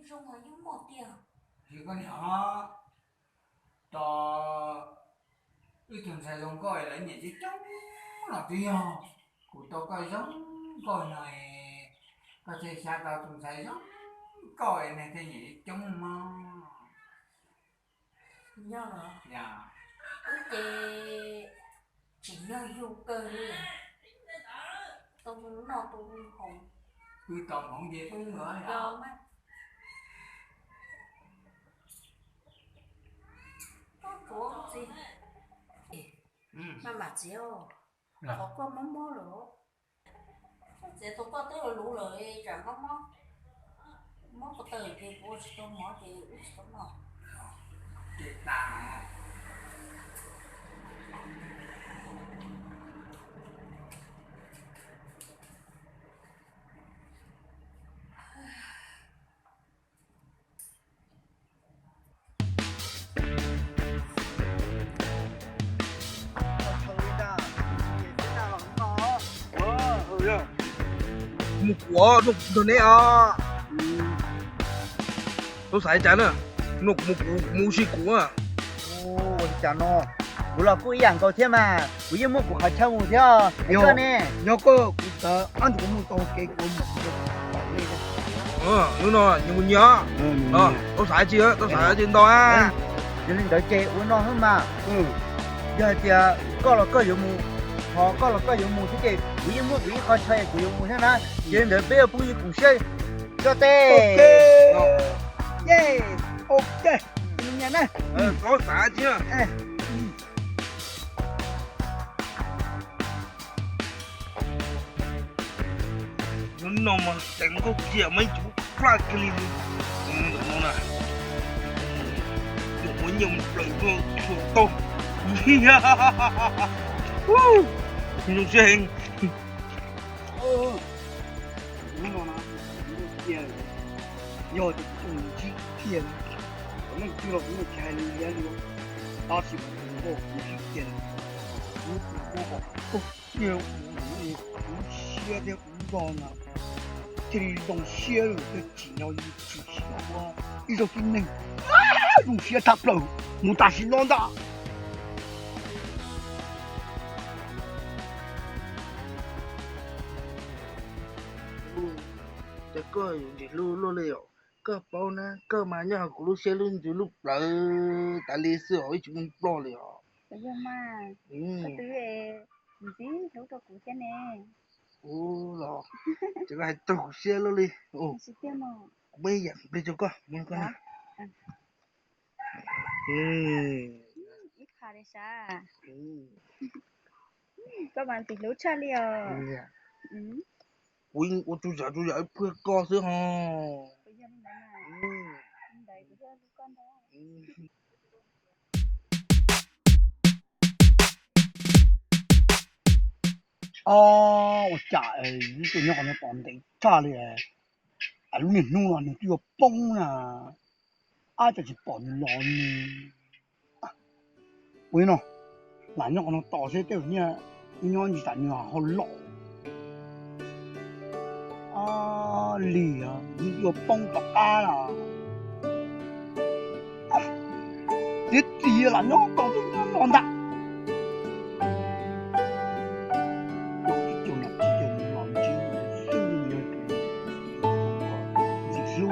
Zoo os, yeej muaj tiag. Tsis koj niam, tos wb tus ntxhais zoo nkauj lawv nyiam coob coob los twb yog kuv tau koj zoo nkauj no, koj thiaj xyav tau tus ntxhais zoo nkauj neeg thiaj nyiam coob mog. Yog los, wb ces tsim nyog yug kawg li, tau mus noj tau mus haus, wb tau hmoov ces wb mus yog mas. Koj tuav txiv, maj mam txiv, qhov koj mob mob lawm, koj txiav tau koj twb luv lawm, tsam mob mob, mob ko taw ces kuv ua tsis tau mov ces wb tsis tau noj. Mus kuv noj kuv nrog neb os. Tau xav cas na, noj kuv mus kuv, kuv mus ua si kuv. Ua li cas no, kuv los kuj ib yam nkaus thiab mas, kuv yeej muaj kuv qhov chaw mus thiab. Yog koj ne, yog koj kuv txawv ob ntsis kuv mus tau kev kuv mus. Hnub no nyias mus nyias. Tau xav tsis, tau xav tsis ntau. Yog li ntawd ces ua no xwb mas, yog hais tias koj los koj yuav mus, ho koj los koj yuav mus thiab ces kuv yeej muaj kuv ib qho chaw kuv yuav mus thiab na. Yog li ntawd peb ua phooj ywg koom siab tso tes. Ok, tau xav tsis. Hnub no mas teem nkauj kiag mas ib tug plaj kiag li. Ntawm no na, tus muaj nyiaj mus plaws tuaj tau. Zoo siab heev. Hnub no na, kuv mus kiag, yog tias kuv mus ntsib kiag, kuv leej twg los kuv yeej tsis hais li liab li, tab sis kuv ntsib kiag, kuv tus ua kom koj kiag kuv, kuv siab thiab kuv nrog na, cia li zoo siab lawm thiaj tsim nyog yus tshwm sim ua ib zaug tib neeg zoo siab tshaj plaws mus tam sim no ntag. Ces koj yuav ntsis hlub luaj li os. Koj paub na, koj mas nyob hauv kuv lub siab lub ntsws lub plawv tas li xwb os, ib tsis muaj ploj li os. Yog mas, koj twb ntxim hlub rau kuv thiab ne. Ua los, ces koj hais raug kuv siab luaj li. Kuv muaj ib yam plig rau koj, muab koj na. Ib qha li sav. Koj mas ntxim hlub tshaj li os. Kuv yeej ua tsuj yam tsuj yam ib pliag koj xwb ho. Ob, ua cas wb tuaj nyob qhov no tos ntev tshaj li. Lub niag hnub no nws twb yuav poob na, ab cas tsis pom nws los li. Ua li no, lam nyob qhov no tos seb tej zaum nyob ntsis tas nws ho los. Lig, nws twb yuav poob tom qab lawm. Tiag tiag, lam nyob tos twb nyob los ntag. Ntxim hlub ne. Tus hlub,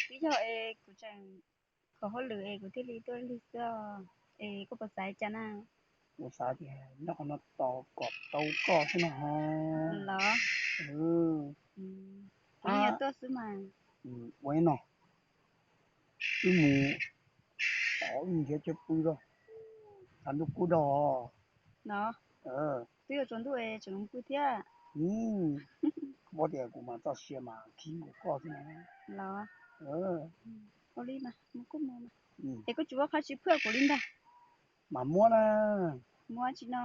twb yog es kuv tseem kho hauj lwm es kuv thiaj li tuaj lig xwb os. Es koj puas xav cas na? Kuv xav tias nyob qhov no tos kom tau koj xwb no. Los, kuv yeej yuav tuaj xwb mas. Ua li no, wb mus tod wb nrhiav chaw pw rau, tshav ntuj kub dog. No, twb yuav tsaus ntuj es tseem mus pw thiab. Koj paub tias kuv mas txoj sia mas khib nkaus koj xwb na. Los, ua li mas mus kuj mus mas. Es koj tsis muab qhov tsis phwj kuv li ntag. Mas muab na. Muab tsis no.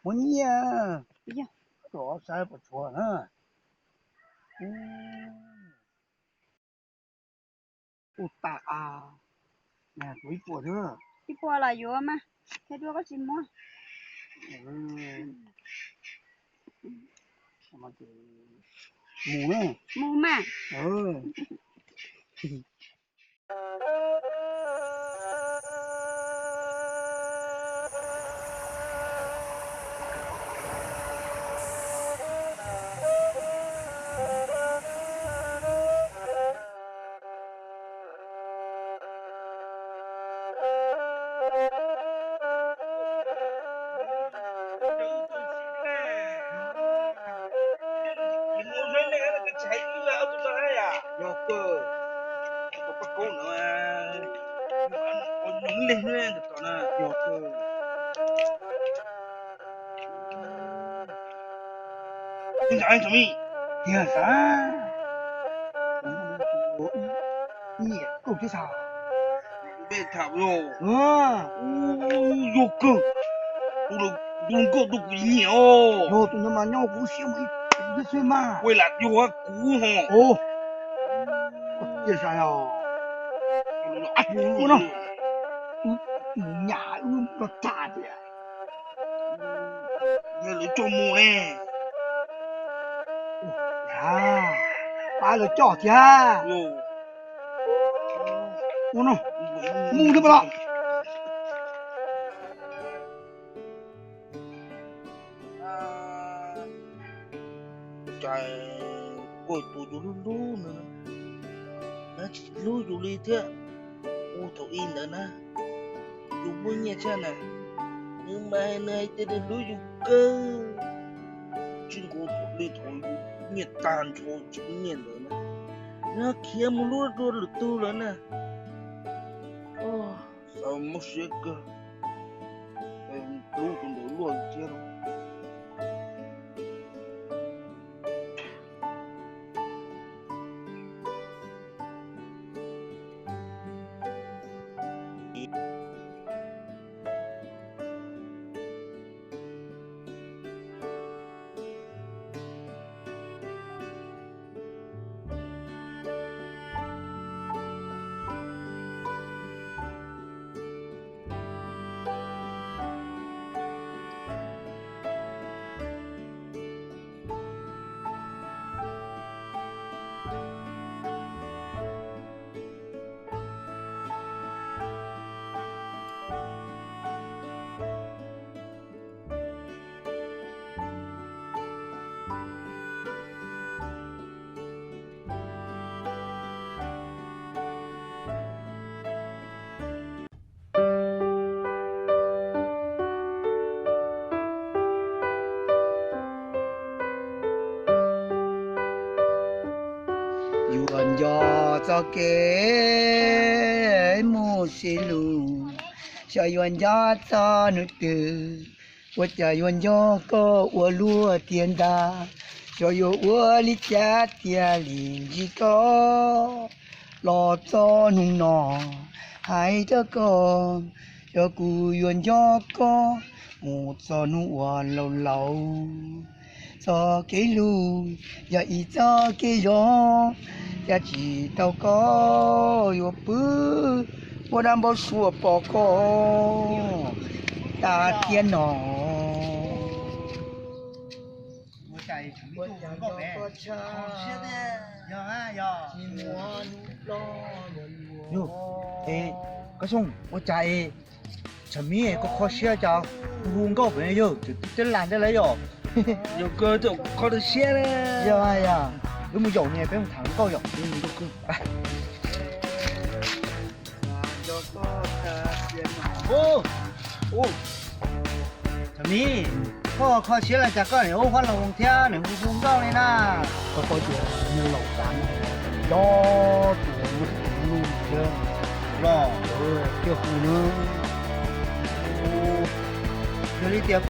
Muab nyiaj. Yog, rau saib puas tshuav na. Ub, tas a, tshuav ib puas thiab. Ib puas los yuav mas, thiab duab koj tsis muab. Mus na. Mus mas. Tiag sas, nyiam kawg thiab sas. Yog kawg, tus hluas nkauj tus kuv nyiam os. Yog tus ntawd mas nyob kuv siab mus ib tug xwb mas. Ua lam yog kuv ho. Tiag sas os. Ua no, wb nyam wb nrog tag tias. Yog lawv coj mus ne. Pab lawv coj thiab. Ua no, mus thiab mas los. Cas kuj tus yus hlub hlub no, nws tsis hlub yus li thiab. Ua thaum ub ntawd na, yus muaj nyiaj tshaj na, nws mas hais nws hais tias nws hlub yus kawg. Tsis nkaus thaum li thaum yus nyiaj tag nrho tsis muaj nyiaj ntawd na, nws ho khiav mus hlub dua lwm tus lawm na. Xav mob siab kawg, hlub tus ntawd luaj thiab. Yuav nco txoj kev mus sib hlub, xyov yuav nco txog hnub twg, ua cas yuav nco koj ua luaj tiag ntag, xyov yuav ua li cas thiaj li ntsib koj los txog hnub no. Hais rau koj, xyov kuv yuav nco koj mus txog hnub uas laus laus. Txoj kev hlub yog ib txoj kev zoo, cas tsis tau koj yuav pw, ua dab npau suav pom koj tag thiab no. Yog, Kab Xyooj, ua cas es tshav me koj kho siab cas hu nkauj pem yog tseem tib teb lag ntej lawm yog? Yog koj thiaj kho tau siab na. Yog, yog, wb mus zaum ne peb mus tham nkauj yom. Ub, ub. Cov miv, koj kho siab los cas koj niam ua Huab Loos thiab niam hu hu nkauj li na? Koj paub tias niag laus tas no, yog tus muaj tus nug thiab los, thiaj hu na. Yog li tias